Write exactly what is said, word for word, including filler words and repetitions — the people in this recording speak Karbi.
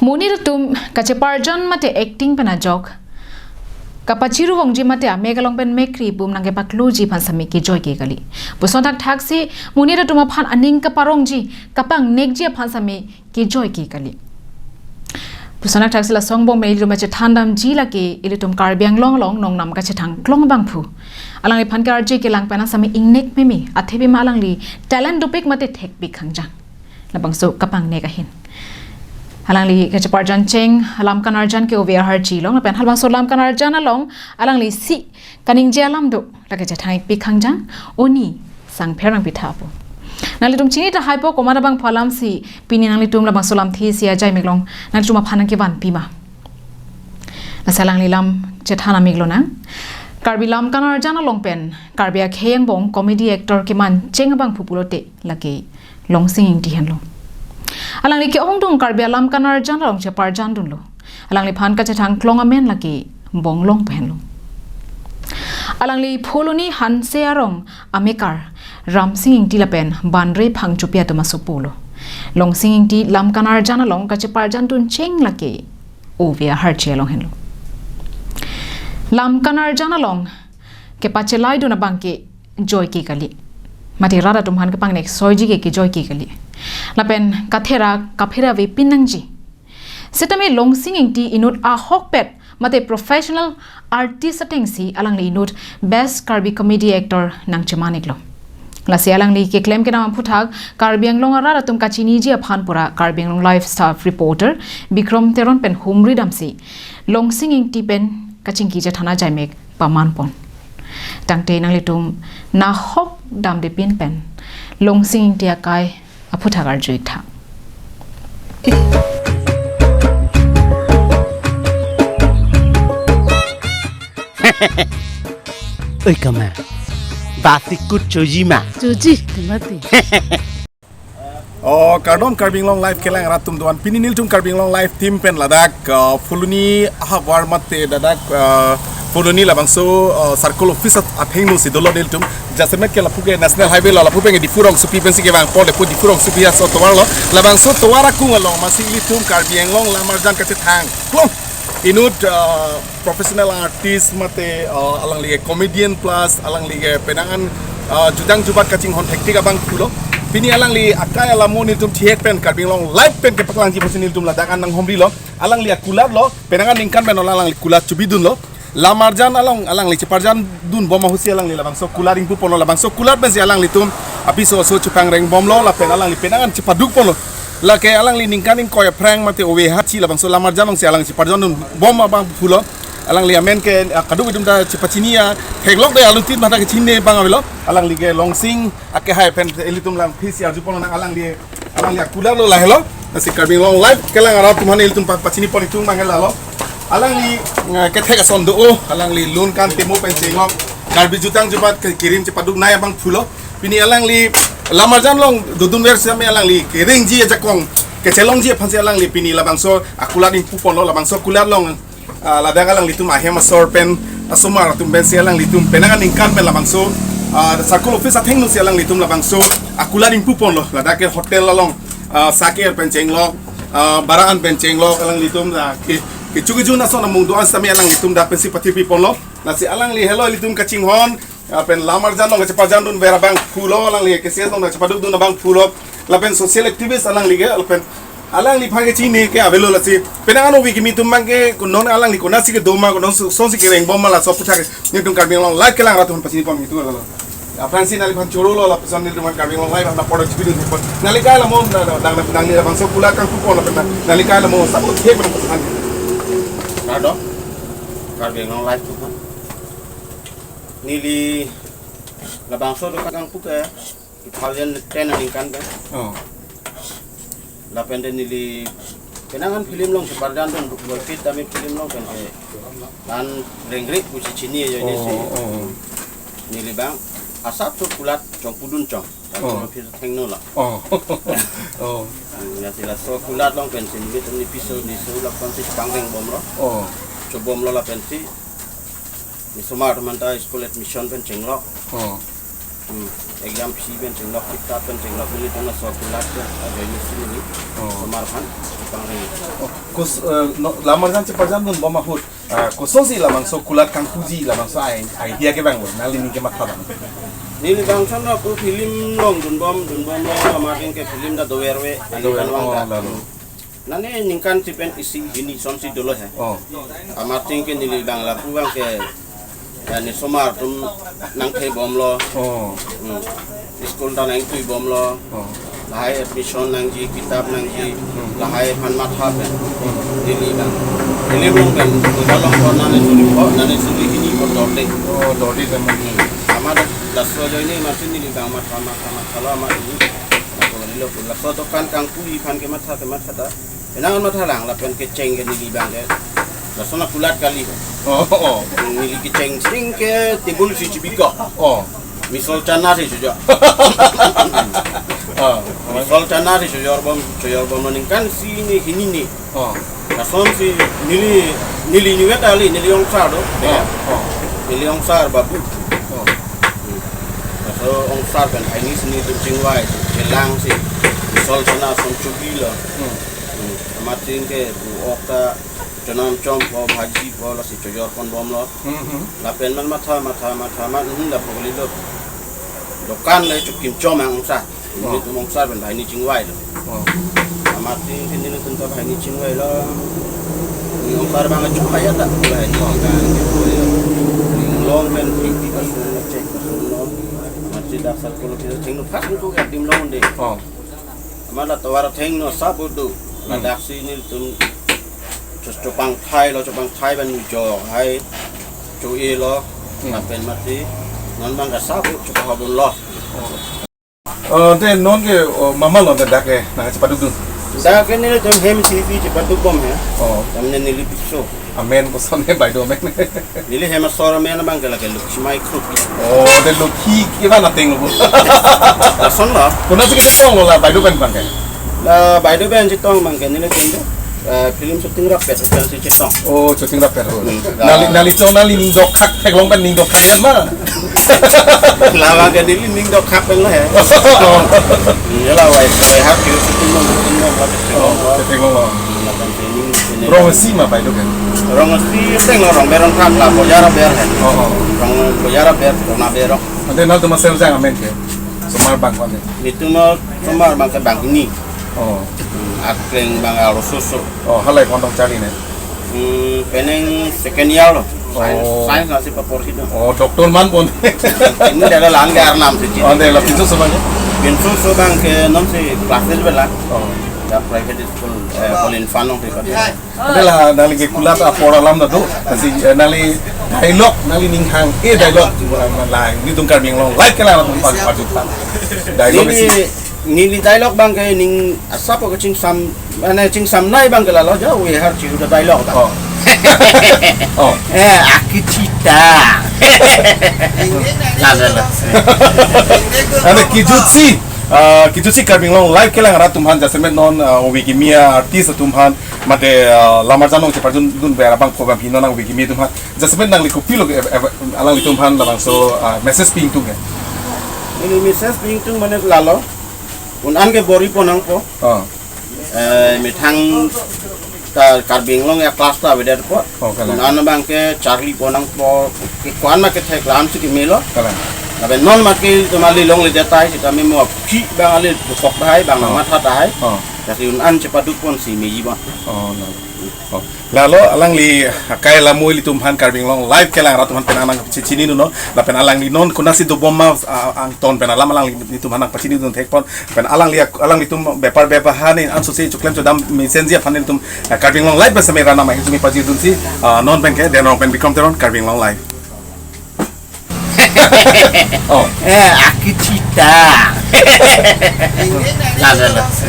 Monit atum kacheparjan mate acting pen ajok, kapachiru vongji mate amek along pen mekri bum nangkepakluji aphan sami kejoi ke kali. Puson thakthak si monit atum aphan aning kaparongji, kapangnekji aphan sami kejoi ke kali. Puson thakthak si lason angbong pen ilitum kachethan damji lake ilitum Karbi Anglong along nongnam kachethang klong abangphu. Alangliphan ke arje kelang pen sami ingnek meme, athepi ma alangli talent dopik mate thekpik khangjang. Labangso kapangnek ahin. Alangli kacheparjan cheng Lamkan Arjan ke ove aharchi along, lapen halabangso Lamkan Arjan along alangli isi kaningje alam do, lake chethang ikpik khangjang, Oni Sangpher Rongpitha pu. Nanglitum chini tahai po komat abangphu alam si pini nanglitum labangso lamthe isi ajai mek along nanglitum aphan nangkevanpi ma. Lasi alangli lam chethan amik lonang. Karbi Lamkan Arjan along pen Karbi akhei angbong comedy actor keman cheng abangphu pulote lake Longsing Ingti henlo. Alangli ke-ongdung Karbi Lamkan Arjan along cheparjan dunlo. Alangliphan kachethang klong amen lake Bonglong pu henlo. Alangli Phuloni Hanse arong amekar Ramsing Ingti lapen Banre Phangchopi atum asopo lo. Longsing Ingti Lamkan Arjan along kacheparjan dun cheng lake ove aharchi along henlo. Lamkan Arjan along kepachelai dun abang kejoi ke kali. Mate rat atum aphan kepangnek soiji ke kejoi ke kali. Lapen katherak kaphere ave pin nangji. Setame Longsing Ingti inut ahokpet mate professional artist atengsi alangli inut Best Karbi Comedy Actor nangcheman iklo. Lasi alangli keklem kedam aphuthak Karbi Anglong arat atum kachiniji aphan pura Karbi Anglong Live staff reporter Bikrom Teron pen humri damsi Longsing Ingti pen kachingki chethan ajai mek paman pon. Tangte nanglitum nahok damde pin pen Longsing Ingti akai aphuthak arju ik tha. Oi kama, basi kut choji ma. Choji, timati. Oh, kardom Karbi Anglong Live kelang rat atum doan. Pini nelitum Karbi Anglong Live team pen ladak, uh, Phuloni ahavar mate ladak, uh, Phuloni labangso, uh, circle office at-, athengno si dolo nelitum. Jasemet ke lapu ke National Highway lo, lapu pen ke Diphu Rongsopi pensi kevang po, lapu Diphu Rongsopi aso tovar lo. Labangso tovar akung along masi ilitum Karbi Anglong lam arjan kachethang klong inut, uh, professional artist mate, uh, alangli comedian plus alangli penang an, uh, jutang jubat kachinghon thektik abangphu lo. Pini alangli akai alamo nelitum thihek pen Karbi Anglong Live pen kepaklangji pusi nelitum ladak an nanghumri lo. Alangli akulat lo, penang an ningkan pen alangli kulat chobidun lo. Lam arjan along alangli cheparjan dun bom ahut si alangli labangso kulat ingpu ponlo, labangso kulat pensi alanglitum apiso aso chepangreng bomlo lapen alangli penang an chepaduk ponlo. Lake alangli ningkan ingkoi aphrang mate ove aharchi labangso lam arjan alongsi alangli cheparjan dun bom abangphu lo. Alangli amen ke, ah, kadokave atum ta chepachini ya, theklok de alutin mata kechini bang avelo. Alangli ke Longsing akehai pen ilitum lamthe isi arju pon nang alangli, alangli akulat lo lahelo. Lasi Karbi Anglong Live kelang arat atum aphan ilitum pa-, pachini pon itum mangel lalo. Alangli, eh, kethek ason do, oh, alangli lun kan temo pen chenglok. Karbi jutang jubat ke kirim chepaduk nai abangphu lo. Pini alangli lam arjan along dodunver sitame alangli kerengji ajakong kechelongji aphansi alangli pini labangso akulat ingpu ponlo, labangso kulat along, ah, ladak alanglitum ahem asor pen asomar atum pensi alanglitum penang an ningkan pen labangso, ah, circle office athengno si alanglitum labangso akulat ingpu ponlo. Ladak ke hotel along, ah, saker pen chenglok, ah, bara an pen chenglok alanglitum la ke, kechu kejun ason amung do-an sitame alanglitum dak pensi pathirpi ponlo. Lasi alangli helo ilitum kachinghon, ah, pen lam arjan along kacheparjan dunver abangphu lo, alangli ke C S along kachepaduk dun abangphu lo. Lapen social activist alangli ke, lapen alangliphan kechini ke avelo lasi. Penang an ove kimi atum abang ke, konon alangli konatsi kedo ma, konon so-, sonsi kereng bom ma laso aphuthak nelitum Karbi Anglong Live kelang arat atum aphan pachini pon itum lalo. Aphrangsi nangliphan choro lo, lapuson nelitum Karbi Anglong Live aphan photo chibidun pon. Nangli kai alamo, na, na, nang, nang, nangli labangso kulat kangpu pon lapen nangli kai alamo, sabo thek pon pon. Kardom, Karbi Anglong Live atum aphan. Neli labangso do kangpu ke two thousand ten aningkan pen. Oh. Lapen de neli penang an film along cheparjan dun, Bolpit Tamil film along pen ke, an Rengre pusi chini ajoine si. Oh, oh. Neli bang asap so kulat chongpudun chong. Oh. Laso office athengno lo. Oh. Oh. Lasi laso kulat along pensi neli atum ne piso ne so lapuson si chepangreng bomlo. Oh. Chobomlo lapensi ne osomar atum anta school admission pen chenglok. Oh. Hmm. Exam fee pen chenglok, kitap pen chenglok, nelitum laso kulat pen ajoine si neli Oh. osomar aphan pangri. Oh, kos, eh, no, lamarjan cheparjandun bom ahut. Ah, kosonsi labangso kulat kangpuji labangso ai, idea kevanglo, nangli ning kematha abang? Neli bangso no pu film longdun bom, dun bom lo, amat ning ke film ta doverve, ani Doverve, kan vang oh, ta. Lalo. Nane ningkan si pen isi hini sonsi dolo he. Oh. Amat ning ke neli bang lapu bang ke, ya, ne osomar atum nangthe bomlo. Oh. Hmm. School ta nangtui bomlo. Oh. Lahai admission nangji, kitap nangji, Hmm. lahai aphan matha pen. Hmm. Neli bang. Neli bang pen, kuda long ko nane suri ko, nane suri hini ko dorde. Oh, dorde teman. Hmm. Amat laso ajoine masi neli bang matha, matha, matha lo amat ini. Ako lilo pun. Laso dokan kangpui aphan kematha, kematha ta. Enang matha lang lapen kecheng ke neli bang ke. Laso na kulat kali. Oh, oh. Neli kecheng sing ke table si chibika. Oh. Misol chana si suja. Ah. Misol chana si sujor bom, sujor bom ningkan si ni hini ni. Oh. Lasonsi neli, neli niwet ali, neli ongsar do. Oh. Oh. Neli ongsar babu. Oh. Hmm. Laso ongsar pen hini si nelitum chingvai, chelang si. Misol chana son chubi lo. Hmm. Hmm. Amat ning ke bu ok ta chonam chom po, bhaji po, lasi chojor pon bomlo. Hmm, hmm. Lapen man matha, matha, matha, man, hmm, lapu kalilo. Dokan le chukim chom ang ongsar. Oh. Nelitum ongsar pen banghini chingvai lo. Oh. Amat ning ke nelitum ta banghini chingvai lo. Ni ongsar bang chom ya ta. Banghini kan. Ni long pen fifty percent, check percent lo. Amat si dak sar kolo kita chingno pas ko adim long de. Oh. Amat la tovar thengno sabu do. Hmm. Ladak si nelitum chos chopangthai lo, chopangthai ban jo hai cho-e lo. Hmm. Lapen mati non bang ka sabu chopahobun lo. Oh. Oh, te non ke, oh, mama lo te dak ke, nangchepadukdun. Dak ke nelitum hem si si chepaduk bom he. Oh. Tamne neli piso. Amen koson he, baideo amen? Neli hem asor amen abang ke lake Lokhi Mai Krup. Oh, te Lokhi kevan ateng lo. Lason lo. Konatsi kechetong lo la baideo pen abang ke? La baideo pen chetong abang ke nelitum ke, eh, film shooting rapet pen si chetong. Oh, shooting rapet ho. Hmm. Nangli, nangli chong nangli ning dokhak, theklong pen ning dokhak pen ma? Labang ke neli ning dokhak pen lo he. Oh. Neli la wai, wai hak kiri shooting lo, shooting lo, shooting lo. Oh, shooting lo. Lapen training, training. Rong isi ma baideo ke? Rong isi teng lo, rong berong thak la, bojar aber he. Oh, oh. Rong bojar aber, rong aber rong. Ante nangtum asel jang amen ke? Osomar bang ko ante? Nelitum osomar bang ke banghini. Oh. Hmm, akleng bang alo soso. Oh, halai kontong charli ne? Hmm, penang second year lo. Science, oh. Science nasi paporsi do. Oh, doctor man pon. Ini adalah langgar nam si. Oh, ante la pinso so abang ke? Pinso so abang ke non si classes bela. Oh. Ya private school, eh, Holy Infant nong si. Ante la nangli ke kulat apor alam na do. Nasi, eh, nangli dialogue, nangli ning hang-e dialogue. La, nelitum Karbi Anglong Live kelang atum aphan pajut ta. Dialogue neli, isi. Neli dialogue abang ke ning asap ko chingsam, mane chingsamnei abang ke lalo ja, we har chiu da dialogue ta. Oh. Oh. Eh, akechita. La, la, la. Ante kejutsi, ah, kejutsi Karbi Anglong Live kelang arat atum aphan jasemet non, ah, ove kimi artist atum aphan mate, ah, lamarjan along cheparjundun ber abang ko abang phi non ove kimi atum aphan. Jasemet nangli kopilo ke, eh, eh, alanglitum aphan labangso, ah, message pi ingtung ke? Neli message pi ingtung mane lalo. Un-an ke bor-i pon nangpo. Ah. Eh, methang ta Karbi Anglong ya class ta avedet po. Oh, kalang. Un-an abang ke charli pon nangpo. Ke ko-an ma kethek lam si kemelo. Kalang. Lapen non mat ke toma le longledet tahai sitame mo aphi abang ale dokok tahai abang Oh. Matha tahai. Oh. Lasi un-an chepaduk pon si meji abang. Oh, no. Oh. Lalo alangli akai alamoi ilitum aphan Karbi Anglong Live kelang arat atum aphan penang nangpachini dunnon. Lapen alangli non konatsi dobom ma, ah, angton pen alam alangli nelitum aphan nangpachini dun thek pon. Pen alangli, alanglitum bepar bebahani anso si choklem chodam mesenji aphan nelitum, ah, Karbi Anglong Live pen seme rana ma hizumi pajir dunsi, ah, non pen ke Deng Ronghang pen Bikram Teron, Karbi Anglong Live. Oh. Eh, akechita. La, la, la.